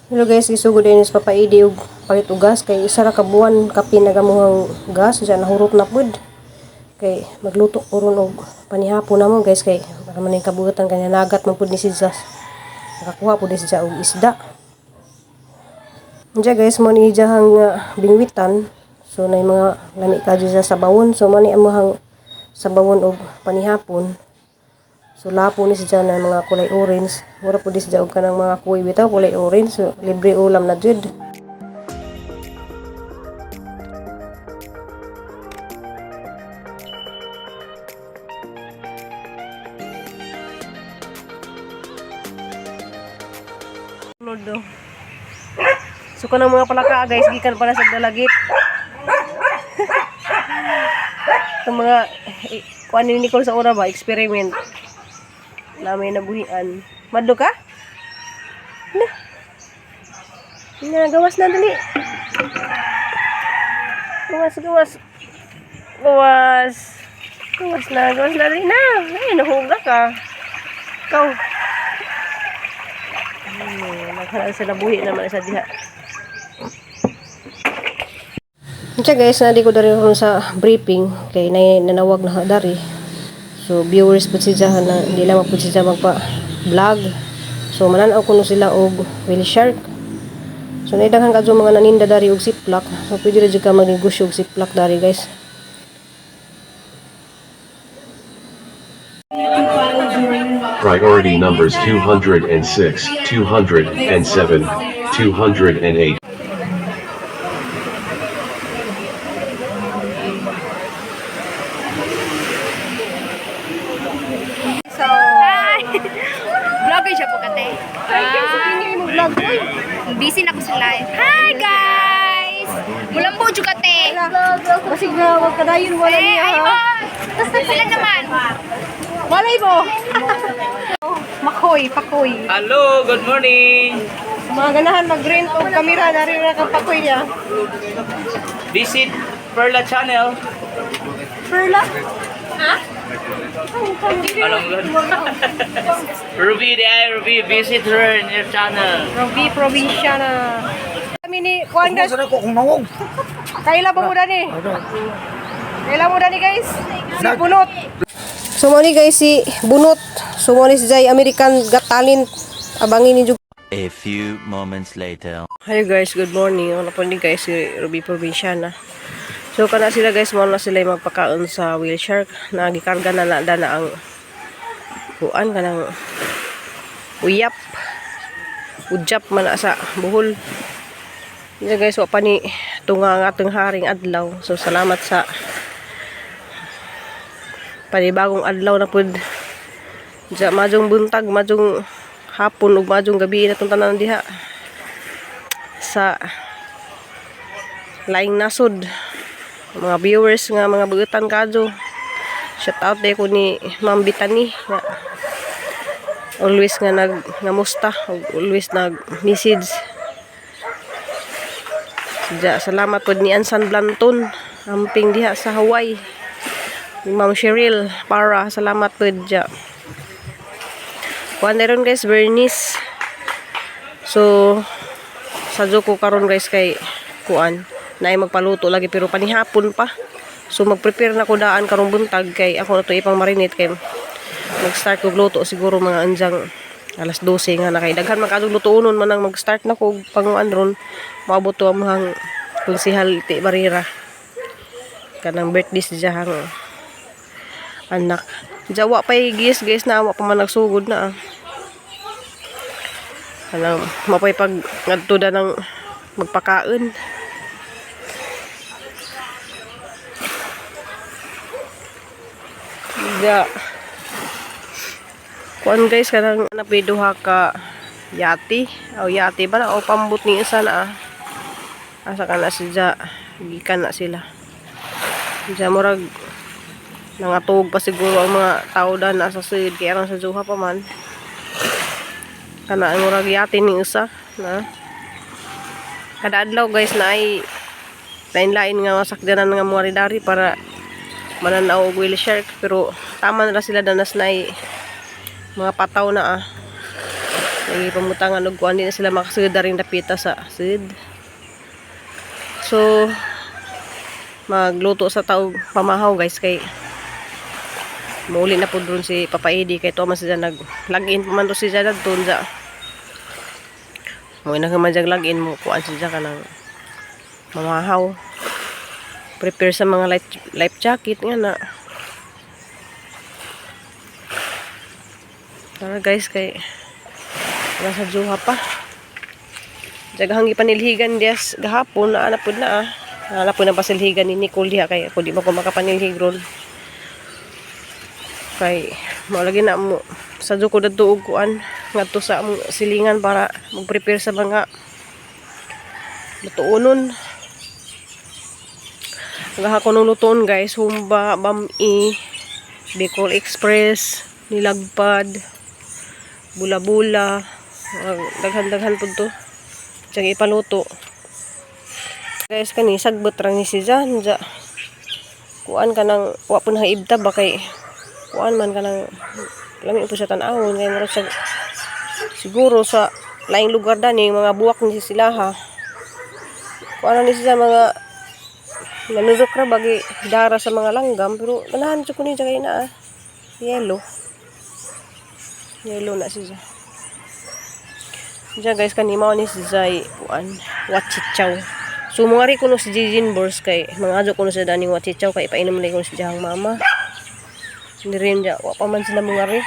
Hello guys, gisugod din sa Papa Edi og palit og gas kay isa ra ka buwan kapin nagamuhang gas diyan nahurot na pud. Kay magluto ko ron og panihapon namo guys, kay para man ning kabuhatan kay nagat man pud ni si Jas. Nakakuha pud ni siya og isda. Diya guys, mo ni iyahang bingwitan. So nay mga lami ka sa sabawon. So mo ni amuhang sabawon og panihapon. So lapo ni siya na mga kulay orange. Mura pud ni siya og kanang mga kuy bitaw kulay orange. So libre ulam na jud. Lodo. So kanang mga palaka guys, gikan pala sa dalagit. Itong mga kuan ni Nicole sa ora ba, experiment na may nabuhian. Madlo ka? Na. Na, gawas na dali. Gawas, gawas. Gawas. Gawas na dali na. Ay, nahuga ka. Ikaw. Naghalaan sa nabuhi naman sa diha. Siya guys, na di ko dari ron sa briefing kay nay nanawag na dari. So viewers pud siya na hindi lang pud siya magpa vlog. So mananaw kuno sila og whale shark. So naidaghan kadto mga naninda dari og siplak. So pwede ra jud ka magnegosyo og siplak dari guys. Priority numbers 206, 207, 208. So, Hi! Vlogger siya po kate. Hi, mo vlog oy. Busy na ko sa live. Hi guys! Mulambo jud kate. Basig na wag kadayon wala Eh, niya. ay Ha? ba? Sila naman. Malay mo. Makoy, pakoy. Hello, good morning. Mga ganahan mag-rent og kamera dari ra kang pakoy niya. Visit Perla Channel. Perla. Alam mo. Ruby, the eye, Ruby, visit her in your channel. Ruby probinsya na. Kami ni Kuan guys. Sana ko kung nawong. Kaila ba mo dani? Kaila mo dani guys? Si Bunot. So mo ni guys si Bunot. So mo ni si Jay American Got Talent. Abangin ni jud. A few moments later. Hi guys, good morning. Ano po ni guys si Ruby Provinciana. So kana sila guys, mo na sila yung magpakaon sa whale shark. Nagikarga na na na ang kuan kanang uyap. Udyap man na sa buhol. Hindi guys, wa pa ni tunga ang atong haring adlaw. So salamat sa panibagong adlaw na pud. Diya, majong buntag, majong hapon ug majong gabi na itong tanan diha sa laing nasod, mga viewers nga mga buutan kadyo, shout out day ko ni Ma'am Bitani nga always nga nag ngamusta ug always nag message. Ja, salamat pod ni Ansan Blanton amping diha sa Hawaii, ni Ma'am Cheryl para salamat pod ja. Kuan na ron guys, Bernice. So sa ko karon guys kay kuan naay magpaluto lagi pero panihapon pa. So magprepare na ko daan karong buntag kay ako na to ipang marinate kay mag-start kog luto siguro mga anjang alas 12 nga na kay daghan man kadtong lutuonon man ang mag-start na ko panguan ron moabot to among konsihal Iti Barira kanang birthday si Jahang anak. Jawa pa gis guys na wa pa man nagsugod na ah. Kanang mapay pag ngadto da ng magpakaon. Da. Kuan guys kanang napi duha ka yati o yati ba na o pambot ni isa na ah. Asa ka na siya gikan na sila. Diya murag nangatog pa siguro ang mga tao da na sa sud kay aron sa duha pa man. Kana ang murag yati ni isa na. Kada adlaw guys na ay lain-lain nga masakyanan nga mga dari para mananaw og whale shark pero tama na ra sila danas na ay mga pataw na ah. Ang ipamutangan og kuan, di na sila makasud ring dapita sa sud. So magluto sa taog pamahaw, guys, kay muuli na po doon si Papa Eddie kay tuwa man siya nag login pa man to siya dadto unsa mo ina man siya login mo kuan siya kanang mamahaw, prepare sa mga life jacket nga na. Tara, guys, kay wala sa juha pa. Daghang gipanilhigan dias gahapon na ana pud na ah. Ana pud na pasilhigan ni Nicole diha kay ako di ba ko makapanilhig ron. Kay mao lagi na mo sa ko dadto og kuan ngadto sa among silingan para mag-prepare sa mga lutuonon. Ang ko nung lutuon, guys, humba, bami, Bicol Express, nilagpad, bula-bula, daghan-daghan pud to. Tsaka ipaluto. Guys, kani sagbot ra ni si Jan. Ja. Kuan ka nang wa pud ibta ba kay kuan man ka nang lami po siya tan-awon kay murag siya siguro sa laing lugar dani mga buwak ni sila ha. Kuan na ni siya mga nanurok ra bagi dara sa mga langgam, pero ganahan jud ko ni kay na ah. Yellow. Yellow na siya. Diyan, guys, kani mao ni si Zai kuan wachichaw. So mga ri kuno si Jijin Bors kay mga adyo kuno sa daning wachichaw kay ipainom na kuno si Jahang mama. Hindi rin dya, wa pa man sila mga ri.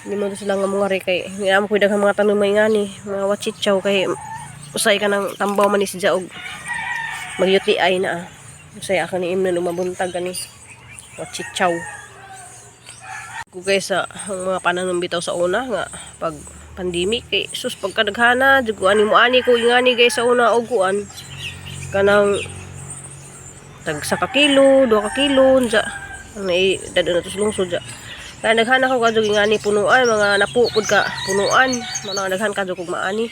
Hindi mo to sila nga mga ri kay ngam ko daghang mga tanong may ngani, mga wachichaw kay usay ka ng tambaw man ni si og mag UTI na ah. Usay ako ni imnon umabuntag gani. Wachichaw. Ko guys sa ang mga pananom bitaw sa una nga pag pandemic kay sus pagkadaghana jud ko ani mo ani ko ingani, guys, sa una og kuan kanang tag sa ka kilo, 2 ka kilo unsa ang nai dado na to sa lungsod ja. Kaya daghana ko kadto ingani punuan, mga napu pud ka punuan, mga daghan kadto kog maani.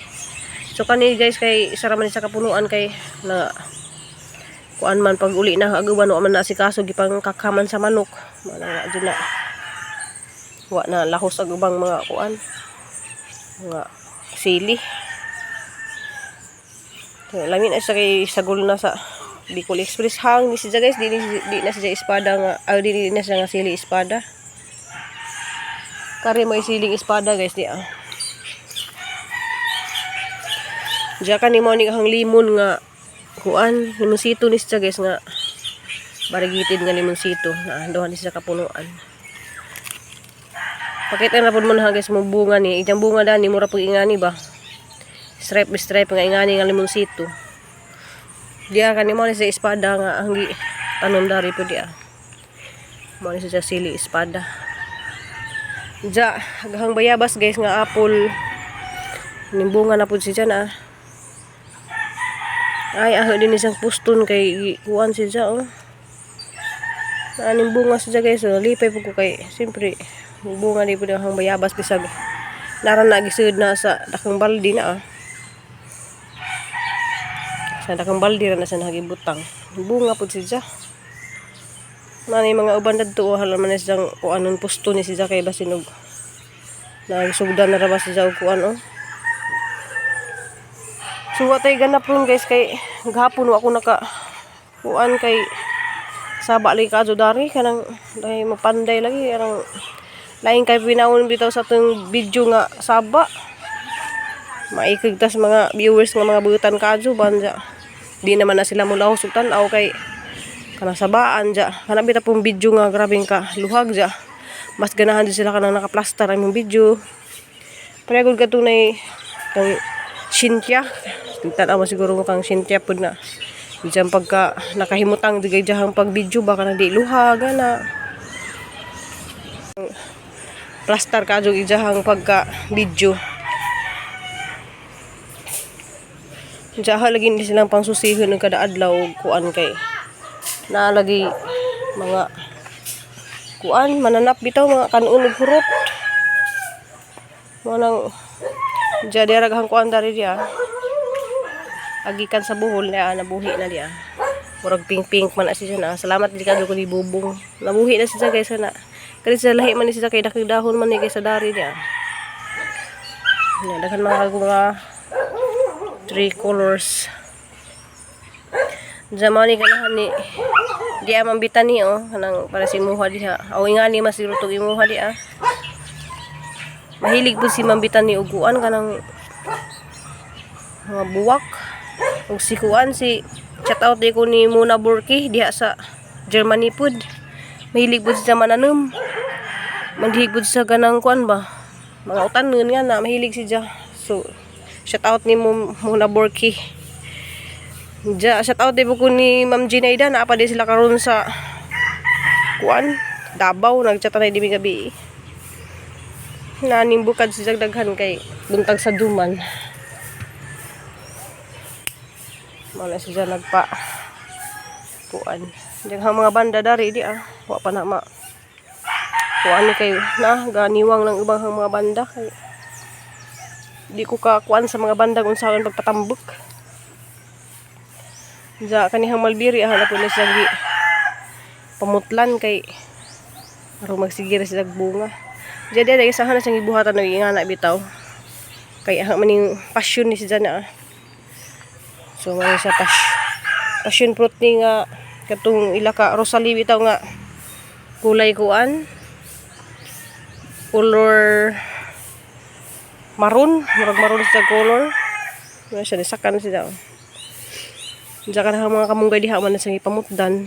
So kani, guys, kay isa ra man sa kapunuan kay na kuan man pag uli na agawan wa man na asikaso gipang kakaman sa manok. Mana nga jud na wa na lahos ang ubang mga kuan mga sili. So, lami na siya kay sagol na sa Bicol Express hang ni siya, guys, di na siya espada nga ah, di na siya nga sili espada. Kari may siling espada, guys, di ah. Diya ka ni mo ni hang limon nga kuan limonsito ni siya, guys, nga variegated nga limonsito na duha ni siya kapunuan. Pakita na pud mo na, guys, mo bunga ni. Ijang bunga dani mura pag ingani ba. Stripe stripe nga ingani nga limonsito. Diya kani mo ni sa espada nga ang gi tanom dari po diya. Mo ni sa sili espada. Diya gahang bayabas, guys, nga apple. Ning bunga na pud siya na. Ay, aho din isang puston kay kuan siya oh. Aning bunga siya, guys, oh. Lipay po ko kay siyempre bunga di po ang bayabas bisag naran na gisud na sa dakong balde na ah. Sa dakong balde ra na sa nagibutang. Bunga po siya. Nani mga uban dadto oh, hala man na siyang kuanon pusto ni siya kay basin og nagsugdan na ra ba siya og kuan oh. So wa tay ganap ron, guys, kay gahapon wa ako naka kuan kay saba lagi kadto dari kanang dahil mapanday lagi arang lain kay pinawon bitaw sa atong video nga saba maikig tas mga viewers nga mga butan kadto banja di naman na sila mulahos ug tan-aw kay kanang sabaan ja kanang bitaw pong video nga grabeng ka luhag ja, mas ganahan din sila kanang nakaplastar ang imong video. Pareho gud katunay kang Cynthia, tan-aw mo siguro mo kang Cynthia pud na diyan pagka nakahimutang di kay diyang pag video ba kanang di luhag ana plastar ka jud ijahang pagka video. Diyaha lagi ni silang pangsusihon ng kada adlaw og kuan kay naa lagi mga kuan mananap bitaw mga kanon ug hurot mo nang diya dira gahang kuan dari diya agikan sa buhol na nabuhi na diya, murag pink pink man na siya na. Salamat di kadto ko ni bubong, nabuhi na siya, guys, na kani siya lahi man ni siya kay dakig dahon man ni kay sa dari niya. Yan, daghan mga kag mga three colors. Diyan ni kanahan ni di amang bitan ni oh kanang para si imuha diha. Aw ingani mas siguro tog imuha diha. Mahilig po si Mambitan ni uguan kanang mga buwak. Ug si kuan si shout out di ko ni Muna Burki diha sa Germany pud. Mahilig pud siya mananom. Mahilig pud siya ganang kuan ba. Mga utanon nga na mahilig siya. So shout out ni Muna Burki. Ja, shout out di po ko ni Ma'am Ginaida naa pa di sila karon sa kuan Davao, nagchat na di gabi. Naning bukad sa daghan kay buntag sa duman. Mao na siya nagpa kuan. Daghang mga banda dari di ah. Wa pa na ma kuan ni kay na ganiwang lang ibang mga banda kay di ko ka kuan sa mga banda kung saan pagpatambok. Ja kanihang malbiri ah na po na siya gi pamutlan kay aron magsige ra sila bunga. Diya diya dahil sahan na siyang gibuhatan ng ingana bitaw. Kay ang maning passion ni siya na ah. So man siya passion fruit ni nga katong ila ka Rosalie bitaw nga kulay kuan, color maroon, murag maroon siya color. Wala siya nisakan siya. Diya ka na mga kamunggay diha man na siyang ipamutdan.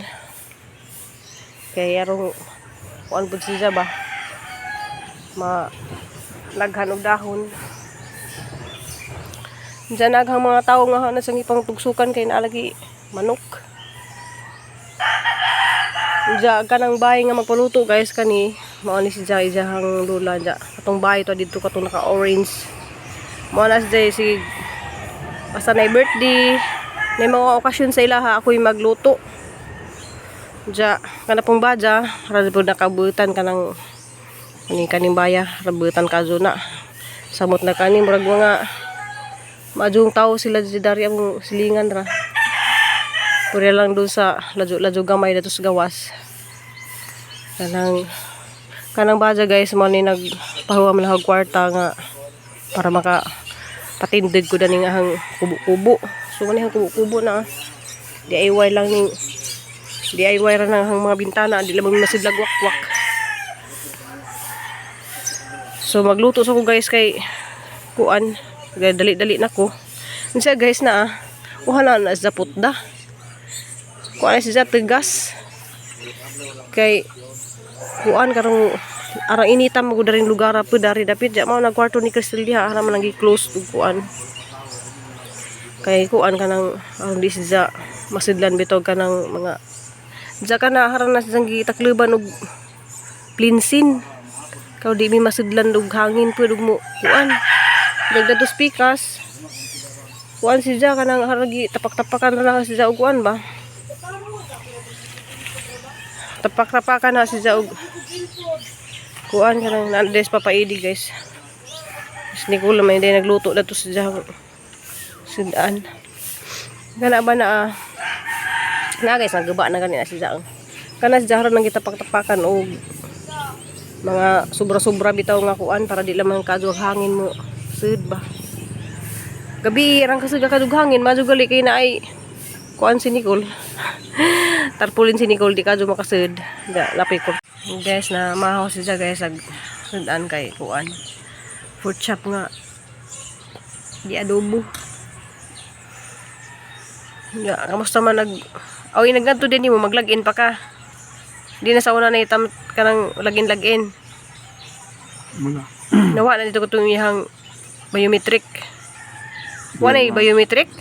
Kay arong kuan pud siya ba, ma laghan og dahon. Diyan naghang mga tao nga na siyang ipangtugsukan kay naalagi manok. Diya kanang bahay nga magpaluto guys kani mao ni si Jai ijahang lula diya. Katong bahay to didto katong naka orange. Mao na si Jai si basta na birthday na mga okasyon sa ilaha ako'y magluto. Diya kana pong badya ra pud nakabutan kanang kaning kaning baya rabutan ka na. Samot na kani murag mga maadjong tao sila di dari ang silingan ra. Puri lang dun sa ladyo-ladyo gamay dato sa gawas. Kanang kanang badya guys mo ni nagpahuwa man og kwarta nga para maka patindig ko daning ahang kubo-kubo. So man ang kubo-kubo na ah. DIY lang ning DIY ra nang ang mga bintana, di lamang masidlag wakwak. So magluto sa ko guys kay kuan, dali-dali na ko. Unsa guys na ah. Uha na na sa putda. Kuan na siya tigas. Kay kuan karong arang inita mo daring lugar pa dari dapit ja mao nagkwarto ni Crystal diha ara man nang close ug kuan. Kay kuan kanang ang di siya masidlan bitaw kanang mga diya ka na harang na siyang gitakluban og plinsin. Kaw di mi masidlan og hangin pud ug mo kuan. Dagdatos pikas. Kuan siya kanang haragi tapak-tapakan ra na siya og kuan ba. Tapak-tapakan na siya og kuan kanang nandes papaidi guys. Mas Nicole may hindi nagluto na to siya sudan. Kana ba na ah, na guys nagaba na gani na siya. Kana siya haron nang gitapak-tapakan og mga sobra-sobra bitaw nga kuan para di lamang kadyo hangin mo sud ba. Gabi rang kasi kadug hangin madyo gali kay na ay kuan si Nicole. Tarpulin si Nicole di kadyo makasud. Da lapay ko. Guys na mahaw siya guys ag sudan kay kuan. Fruit shop nga di adobo. Ya, kamusta man nag Oy, naggadto din nimo mag-login pa ka. Di na sa una na itam kanang login-login. Wala. Nawa na dito ko itong iyang biometric. Wala na biometric?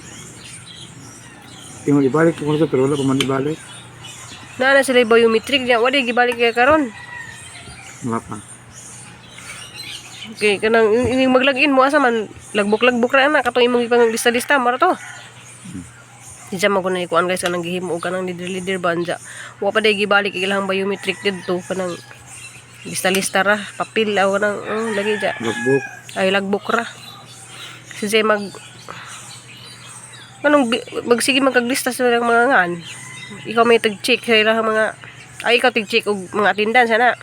Yung ibalik ko nito pero wala pa man ibalik. Na na sila yung biometric niya. Wala gibalik kay karon. Wala pa. Okay, kanang yung mag-login mo asa man lagbok-lagbok ra na katong imong ipang lista-lista mara to. Diyan man ko na ikuan guys kanang gihimo og kanang leader-leader ba anja. Wa pa day gibalik ilang biometric didto kanang lista-lista ra papel aw kanang oh, lagi ja. Logbook. Ay lagbok ra. Kasi siya mag anong magsige magkaglista sa mga ngan. Ikaw may tag-check sa ilang mga ay ikaw tig-check og mga attendance ana.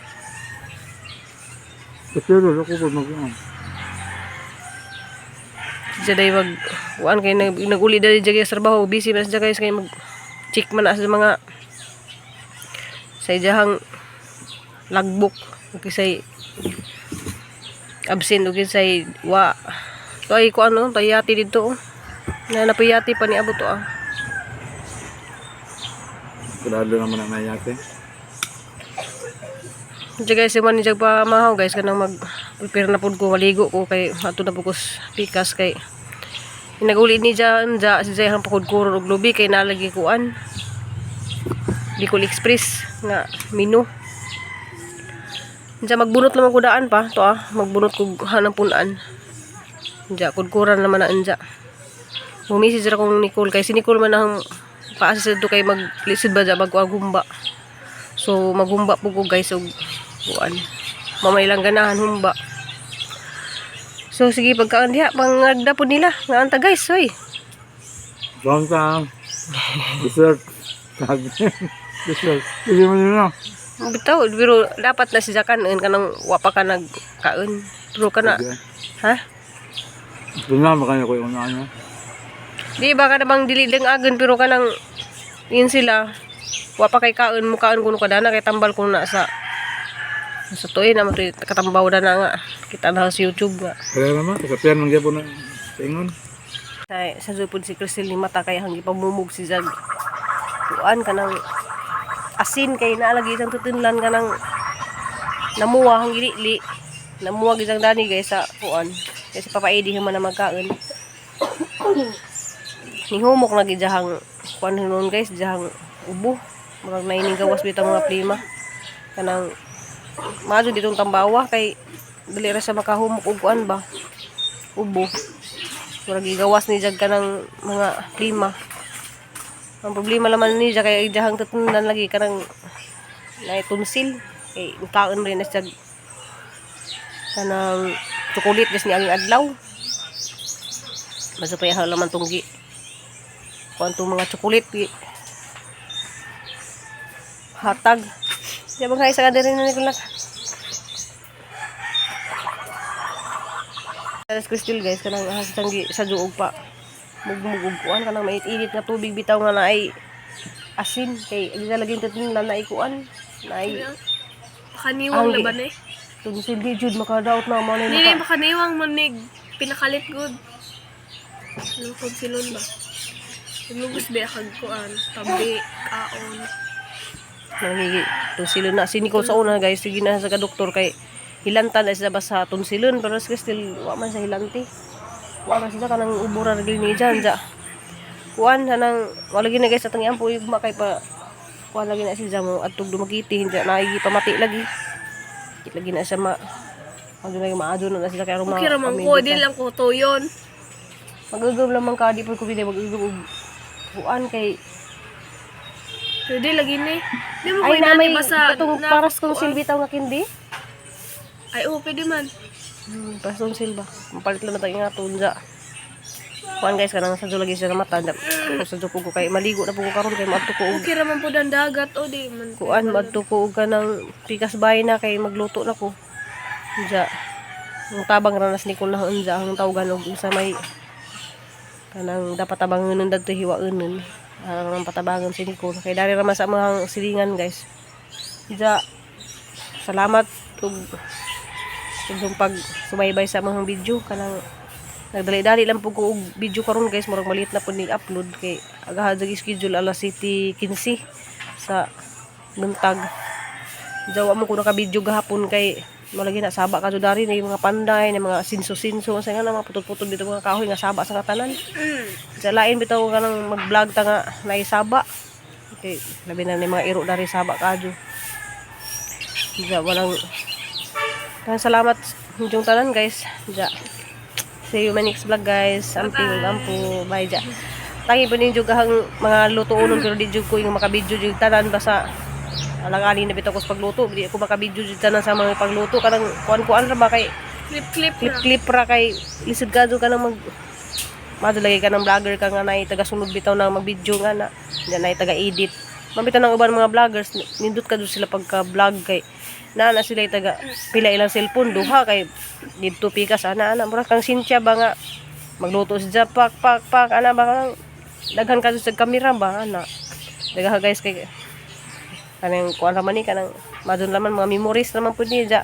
Pero wala ko pa mag ano. Siya day mag kuan kay naguli dali dyan sa trabaho, busy man siya guys kay mag check man na sa mga sa iyahang logbook ug kisay absent ug kisay wa to ay kuan no tayati dito oh. Na napayati pa ni abot to ah. Kulado naman ang nayate. Diyan guys, yung man ni pa mahaw guys kanang mag prepare na pud ko maligo ko kay ato na pud ko pikas kay naguli ni Jan ja si Jay ang pakudkuron og lubi kay nalagi kuan Bicol Express nga menu. Diyan magbunot naman ko daan pa to ah, magbunot ko hanang punan. Diyan kudkuran naman na anja. Mumessage ra kong Nicole kay si Nicole man ang paasa sa kay maglisod ba dya bago ang humba. So maghumba po ko guys og kuan. Mamay lang ganahan humba. So sige pagkaan diha pangagda po nila nga anta guys hoy. Ronta. Dessert. Sabi. Dessert. Hindi mo nyo na. Bitaw pero dapat na siya kanon kanang wa pa ka nagkaon. Pero kana ha? Ito na, makanya ko yung ano. Di ba ka na bang dili lang agon pero kanang yun sila wa pa kay kaon mo kaon kuno kadana kay tambal kuno na sa sa tuoy na mo katambaw na nga kita na sa YouTube nga. Kaya naman, kasapian man gyapon na. Tingon. Sa jud si Cristel ni mata kay hanggi pamumog si Zag. Kuan kanang asin kay naalagi isang tutunlan kanang namuha hanggi lili. Namuha gid ang dani guys sa kuan. Kasi Papa Eddie man na magkaon. Nihumok na gid diyahang kuan noon guys, diyahang ubo. Murag naining gawas bitaw mga plima. Kanang maadyo ditong tambawa kay dili ra siya makahumok og kuan ba. Ubo. Murag gigawas ni jag kanang mga plima. Ang problema naman ni jag kay ijahang tutunan lagi kanang naitunsil kay kaon rin na siya kanang chocolate guys ni ang adlaw. Basta pa yaha laman tunggi. Kuan tong mga chocolate gi. Hatag. Di ba sa kadiri na ni kulak. Alas Crystal guys kanang hasang gi sa juog pa. Mugmug og kuan kanang mainit-init nga tubig bitaw nga naay asin kay di na lagi tutin na naay kuan naay Pakaniwang Ang- laban eh. tunsil di jud makadaot na mo na Hindi maka pakaniwang manig pinakalit good. Ano kung silon ba? Lugos ba kag kuan, tabi, kaon. nangigi tunsilon na si Nicole sa una guys sige na sa ka doktor kay hilantan na siya ba sa tunsilon pero si Crystal wa man sa hilanti wa man siya kanang ubura ra ni dyan ja kuan kanang wala gid na guys atong iampo igma kay pa kuan lagi na siya mo adtog dumagiti hindi na pamati lagi Di lagi na siya ma Ano na yung maadyo na sila kay aron Okay ra man ko, di lang ko tuyon. Magugom lamang ka di po ko bitaw magugom og kuan kay Pwede lagi ni. Di mo ay ko na may inani basta katong na- paras kong silbi taw nga kindi. Ay, oo, pwede man. Paras kong silba. Mapalit lang na tayo nga tunja. Kuan guys kanang sa lagi siya na mata. Sa ko kay maligo na po ko karon kay maadto ko og Okay ra man po ang dagat o di man. kuan maadto ko og kanang pikas bay na kay magluto na ko. Unja. Ang tabang ranas ni ko na unja ang tawagan og sa may kanang dapat tabangon nun dadto hiwaonon. Aron patabangon si Nicole kay dari ra man sa mga silingan guys. Unja. Salamat ug ug pag subaybay sa mga video kanang nagdali-dali lang po ko og video karon guys, murag maliit na po ni upload kay agahan sa schedule alas 7:15 sa buntag. Jawa mo ko naka-video gahapon kay malagi na saba ka dari na yung mga panday na mga sinso-sinso sa nga na mga putol-putol dito mga kahoy nga saba sa katanan. Sa lain bitaw ka nang mag-vlog ta nga naisaba. Okay, labi na ni mga iro dari saba kadyo. Ja, walang Kaya salamat yung tanan guys. Ja. See you my next vlog guys. Amping ampo. Bye ja. Tangi po ninyo gahang mga luto unon pero di jud ko yung makabidyo jud tanan basta alanganin na bitaw ko sa pagluto. Di ako makabidyo jud tanan sa mga pagluto kanang kuan-kuan ra ba kay Clip-clip ra. clip-clip ra kay lisod ka jud ka nang mag madalagay ka ng vlogger ka nga nay taga-sunod bitaw na mag-video nga na nga nay taga-edit mabitaw ng uban mga vloggers nindot ka jud sila pagka vlog kay naa na sila taga pila ilang cellphone duha kay didto pikas ana ana mura kang Cynthia ba nga Magluto siya, pak pak pak, ana ba, kanang daghan ka sa kamera ba, ana. Daghan, guys, kay kanang kuan ra man ni, kanang madun laman mga memories naman pud niya.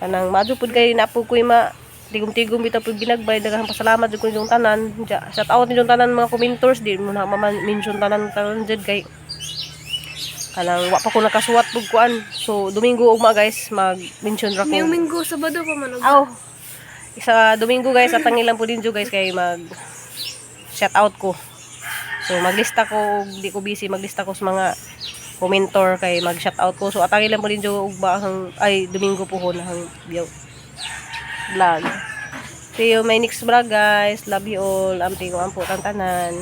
Kanang madto pud kay naa pud ko'y ma tigom-tigom bitaw pud ginagbay. Daghang pasalamat jud ko ninyong tanan. Ja, shout out ninyong tanan mga commenters. Di mo na ma-mention tanan tanan jud kay kanang wa pa ko nakasuwat pud kuan. So Domingo ugma, guys, mag-mention ra ko. Ngayong Minggo, Sabado pa man. Aw. Sa Domingo, guys, atang ilang po din guys, kay mag shout out ko. So maglista ko, di ko busy, maglista ko sa mga commentor kay mag shout out ko. So atang ilang po din og ba hang ay Domingo po hon hang biyaw vlog. See you my next vlog, guys. Love you all. Amping ampo tanan.